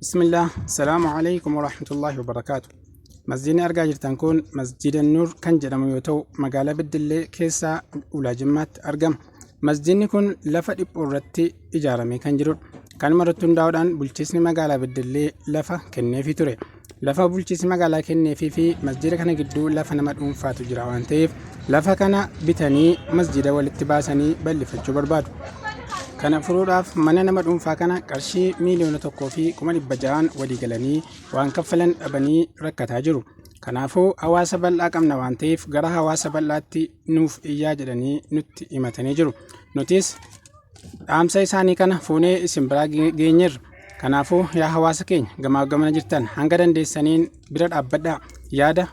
Bismillah, Salaamu alaikum warahmatullahi wabarakaatu. Masjiidni argaa jirtan kun Masjiida Nuur kan jedhamu yoo ta'u, magaalaa Beddellee keessaa Ulaa Jimmaatti argama. Masjiidni kun lafa dhiphoo irratti ijaaramee kan jirudha. Kanuma irratti hundaa'uudhaan bulchiisni magaalaa Beddellee lafa kenneefii ture. Lafa bulchiisni magaalaa kenneefii fi masjiida kana gidduu lafa nama dhuunfaatu jira waan ta'eef lafa kana bitanii masjiida walitti baasanii bal'ifachuu barbaadu. Kana furuudhaaf mana nama dhuunfaa kana qarshii 1,600,000n walii galanii waan kaffalan dhabanii rakkataa jiru. Kanaafuu hawaasa bal'aa qabna waan ta'eef gara hawaasa bal'aatti nuuf iyyaa jedhanii nutti himatanii jiru. Nutis dhaamsa isaanii kana fuunee isin biraa geenyeerra. Kanaafuu yaa hawaasa keenya gamaa gamana jirtan hanga dandeessaniin bira dhaabbadhaa. Yaada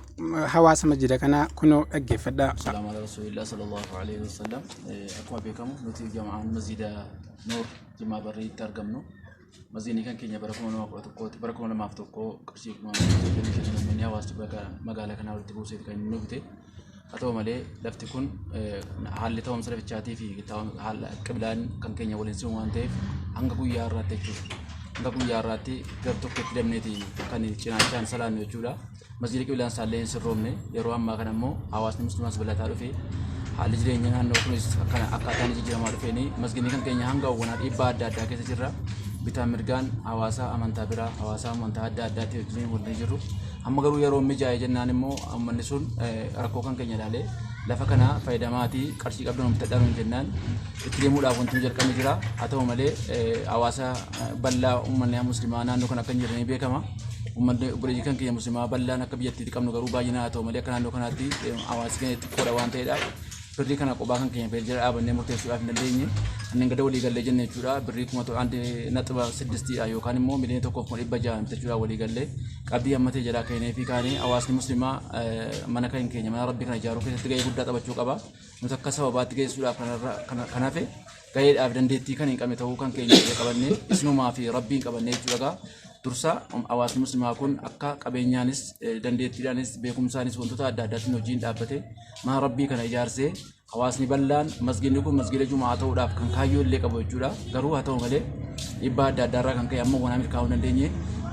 hawaasa masjida kanaa kunoo dhaggeeffadhaa. Salaamu ala Rasuulillah sallallahu alaihi wasallam. Akkuma beekamu nuti jama'aan masjida Nuur Jimmaa Barriitti argamnu. Masjidni kan keenya bara 2011 bara 2001 qarshii 2025 uummanni hawaasni magaalaa kanaa walitti buuseef kan inni nu bite. Haa ta'u malee lafti kun haalli ta'umsa lafichaatii fi haala qiblaan kan keenya waliin simu waan ta'eef hanga guyyaa har'aatti jechuudha. Hanga guyyaa har'aatti gar tokkotti dabneeti kan cinaachaan salaannu jechuudha. Masjiida qiblaan isaallee hin sirroomne yeroo ammaa kana immoo hawaasni musliimaas bal'ataa dhufe haalli jireenya naannoo kunis akkaataan jijjiiramaa dhufeen masgiidni kan keenya hanga hawwanaa dhiibbaa adda addaa keessa jirra. Bitaan mirgaan hawaasa amantaa biraa hawaasa amantaa adda addaatti wajjin waliin jirru. Amma garuu yeroo mijaa'e jennaan immoo uummanni sun rakkoo kan keenya ilaalee lafa kana fayyadamaatii qarshii qabdan bitadhaa nuun jennaan itti deemuudhaaf wanti nu jalqabne jira. Haa ta'u malee hawaasa bal'aa uummanni musliimaa naannoo kana akka hin jirre ni beekama. Uummanni obboleeyyi kan keenya musliimaa bal'aan akka biyyattiitti qabnu garuu baay'inaan haa ta'u malee akka naannoo kanaatti hawaasi keenya xiqqoodha waan ta'eedhaaf birrii kana qophaa kan keenya jala dhaabannee murteessuudhaaf hin dandeenye. Kanneen gada walii gallee jenne jechuudha. Birrii kuma anti naxiba siddistiidha yookaan immoo 1,600,000 bitachuudhaaf walii gallee qabdii amma ta'e jalaa kennee fi kaanee hawaasni musliimaa mana kan keenya mana rabbii kana ijaaruu keessatti gahee guddaa taphachuu qaba. Nuti akka sababaatti geessuudhaaf kan hafe gaheedhaaf dandeettii kan hin qabne ta'uu kan keenya qabannee isinumaa fi rabbiin qabannee jechuudha. Dursa hawaasni musliimaa kun akka qabeenyaanis dandeettiidhaanis beekumsaanis wantoota adda addaatiin hojiin dhaabbate mana rabbii kana ijaarsee hawaasni bal'aan masgiidni kun masgiida jumaa ta'uudhaaf kan kaayyoo illee qabu jechuudha. Garuu haa ta'u malee dhiibbaa adda addaarraa kan ka'e amma wanaa milkaa'uu hin dandeenye.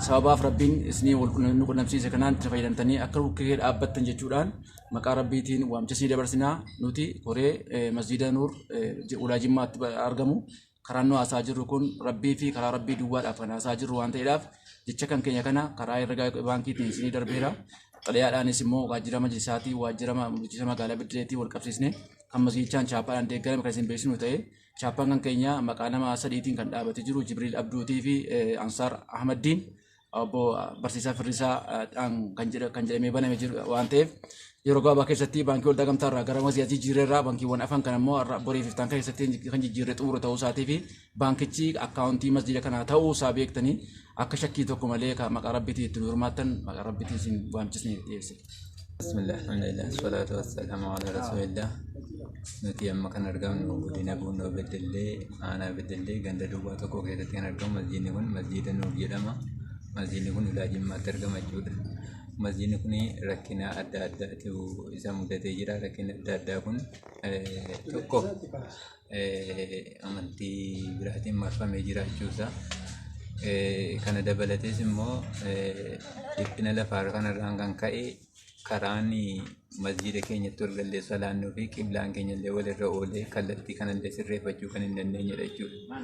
Sababaaf rabbiin isinii wal nu qunnamsiise kanaan itti fayyadamtanii akka bukkee dhaabbattan jechuudhaan maqaa rabbiitiin waamicha isinii dabarsinaa nuti koree masgiida Nuur ulaa Jimmaatti argamu karaan nu haasaa jirru kun rabbii fi karaa rabbii duwwaadhaaf kan haasaa jirru waan ta'eedhaaf jecha kan keenya kana karaa herrega baankiitiin isinii darbeera. Xalayaadhaanis immoo waajjira majlisaatii waajjira bulchiinsa magaalaa Beddelleetii wal qabsiisne kan masgiidichaan chaappaadhaan deeggarame kan isin beeksisnu ta'e chaappaan kan keenya maqaa nama sadiitiin kan dhaabatee jiru Jibriil Abduutii fi Ansaar Ahmaddiin obbo Barsiisaa Firrisaa kan jedhamee baname jiru waan ta'eef yeroo gabaabaa keessatti baankii waldaa gamtaa irraa gara masgiidaa jijjiirreerraa baankiiwwan afan kan immoo har'a borii fi iftaan keessatti kan jijjiirre xumuru ta'uu isaatii fi baankichi akkaawuntii masjiida kanaa ta'uu isaa beektanii akka shakkii tokko malee kan maqaa rabbiitiin itti nu hirmaattan maqaa rabbiitiin isin waamchisni dhiyeesse. Bismillah, alhamdulillah, salaatu wassalamu ala rasulillah. Nuti amma kan argamnu godina Buunnoo Beddellee, aanaa Beddellee, ganda duwwaa tokko keessatti kan argamu masjiidni kun masjiida Nuur jedhama. Masjiidni kun ulaa Jimmaatti argama jechuudha. Masjiidni kun rakkina adda addaatu isa mudatee jira. Rakkinni adda addaa kun tokko amantii biraatiin marfamee jiraachuusaa. Kana dabalatees immoo dhiphina lafaa kanarraan kan ka'e karaan masjiida keenyatti ol gallee salaannuu fi qiblaan keenya illee walirra oolee kallattii kanallee sirreeffachuu kan hin dandeenyedha jechuudha.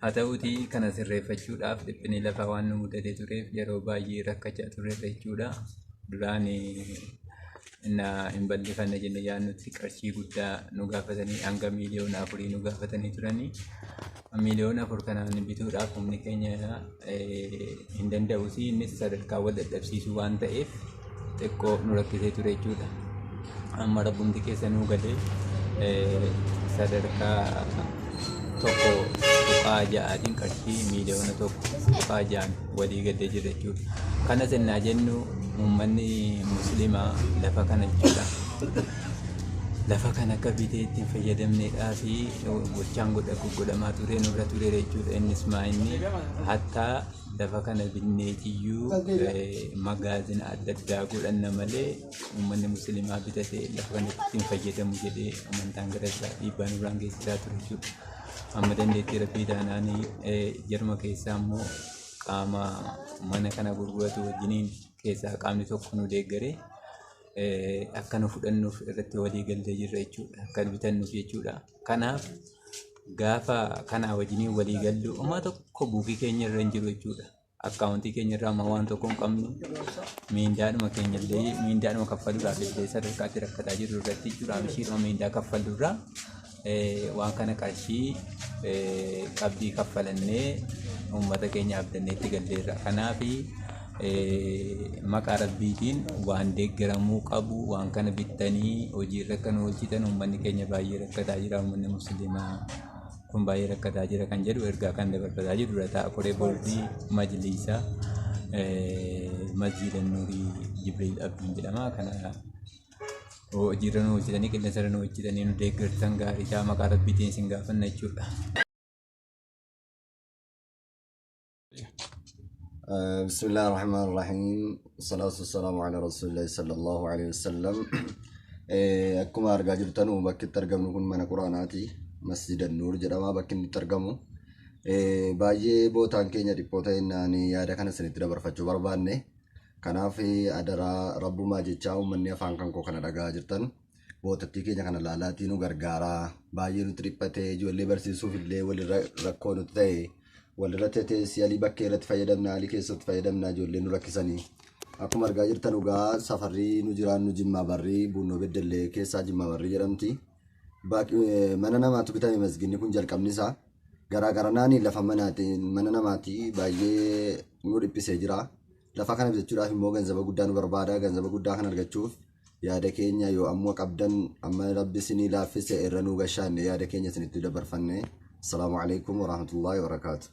Haa ta'uutii kana sirreeffachuudhaaf dhiphinni lafaa waan nu mudatee tureef yeroo baay'ee rakkachaa turreerra jechuudha. Duraan na hin bal'ifanne jenne yaadnutti qarshii guddaa nu gaafatanii hanga 4,000,000 nu gaafatanii turanii. 4,000,000 kanaan bituudhaaf humni keenya hin danda'us innis sadarkaa wal dadhabsiisuu waan ta'eef xiqqoo nu rakkisee ture jechuudha. Amma rabbumti keessa nuu galee sadarkaa 1.6tiin qarshii 1.6,000,000 walii galee jira jechuudha. Kanas ennaa jennu uummanni musliimaa lafa kana jechuudha. Lafa kana akka bitee itti hin fayyadamneedhaa fi gochaan godhamaa ture nurra tureera jechuudha. Innis maa inni hattaa lafa kana binneetiyyuu magaazina adda addaa godhanna malee uummanni musliimaa bitatee lafa kanatti itti hin fayyadamu jedhee amantaan gara isaa dhiibbaa nurraan geessisaa ture jechuudha. Amma dandeettii rabbii taanaan jaruma keessaa immoo qaama mana kana gurguratu wajjiniin keessaa qaamni tokko nu deeggaree akka nu fudhannuuf irratti walii gallee jirra jechuudha. Akka bitannuuf jechuudha. Kanaaf gaafa kanaa wajjiniin walii gallu homaa tokko buukii keenya irra hin jiru jechuudha. Akkaawuntii keenya irraa homaa waan tokko hin qabnu. Miindaadhuma keenya illee miindaadhuma kaffaluudhaaf illee sadarkaatti rakkataa jirru irratti jechuudha. Ishiidhuma miindaa kaffallu irraa waan kana qarshii qabdii kaffalannee uummata keenya abdannee itti galleerra. Kanaaf maqaa Rabbiitiin waan deeggaramuu qabu waan kana bittanii hojiirra akka nu oolchitan uummanni keenya baay'ee rakkataa jira uummanni musliimaa kun baay'ee rakkataa jira kan jedhu ergaa kan dabarfataa jiru dura ta'a koree boordii majliisa masjiida Nuurii Jibriil Abdiin jedhama. Kana hojiirra nu oolchitanii qilleensarra nu oolchitanii nu deeggartan gaarii ta'a maqaa Rabbiitiin isin gaafanna jechuudha. بسم الله الرحمن الرحيم والصلاة والسلام على رسول الله صلى الله عليه وسلم. Akkuma argaa jirtan bakki itti argamnu kun mana quraanaati. Masjida Nuur jedhama bakki inni itti argamu. Baay'ee bootaan keenya dhiphoo ta'ennaan yaada kana isinitti dabarfachuu barbaanne. Kanaaf adaraa rabbumaa jechaa uummanni afaan kan koo kana dhagahaa jirtan bootattii keenya kana laalaatii nu gargaaraa. Baay'ee nutti dhiphatee ijoollee barsiisuuf illee walirra rakkoo nutti ta'e walirra teteessi alii bakkee irratti fayyadamna alii keessatti fayyadamna ijoollee nu rakkisanii. Akkuma argaa jirtan dhugaa safarrii nu jiraannu Jimmaa Barrii Buunnoo Beddellee keessaa Jimmaa Barrii jedhamti. Mana namaatu bitame masginni kun jalqabni isaa. Garaa garanaani lafa manaati mana namaati baay'ee nu dhiphisee jira. Lafa kana bitachuudhaaf immoo ganzaba guddaa nu barbaada. Ganzaba guddaa kana argachuuf yaada keenya yoo amma qabdan amma rabbi isinii laaffise irra nuu gashaanne yaada keenya isinitti dabarfanne. Assalaamu alaikum warahmatullahi wabarakaatu.